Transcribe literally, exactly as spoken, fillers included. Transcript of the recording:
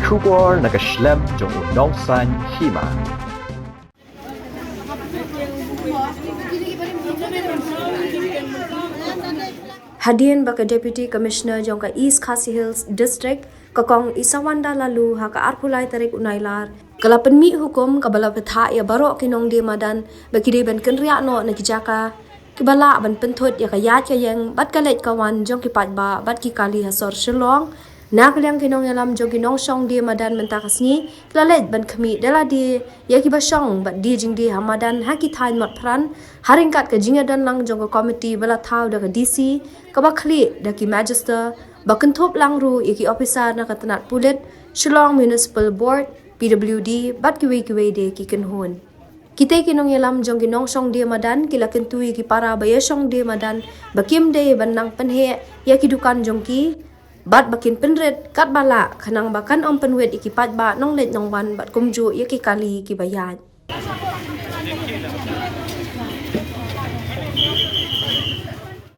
Khubor na ka shlem jong u nongsan hima. Hadien ba ka Deputy Commissioner jong ka East Khasi Hills District, ka Kong Isawanda Laloo, ha ka arphew lai tarik u Nailar, ka la pynmih hukum kaba la pynthah ïa baroh ki nongdie madan ba ki dei ban kynriah noh na ki jaka kiba lah ban pynthut ïa ka ïaid ka ïeng bad ka leit ka wan jong ki paidbah bad ki kali ha sor Shillong. Na ka liang ki nongïalam jong ki nongshong die madan mynta ka sngi ki la leit ban khmih da lade ïa kiba shong bad die jingdie ha madan ha ki thaiñ Motphran, ha ryngkat ka jingïadon lang jong ka komiti ba la thaw da ka D C, kaba khlieh da ki magister, ba kynthup lang ruh ïa ki ophisar na ka tnat pulit, Shillong Municipal Board, P W D, bad kiwei kiwei de ki kynhun. Kitei ki nongïalam jong ki nongshong die madan ki la kyntu ïa ki para ba ïashong die madan ba kim dei ban nang pynheh ïa ki dukan jong ki bad ba kin pynrit katba lah khnang ba kan ym pynwit ïa ki paidbah nongleit nongwan bad kumjuh ïa ki kali kiba ïaid.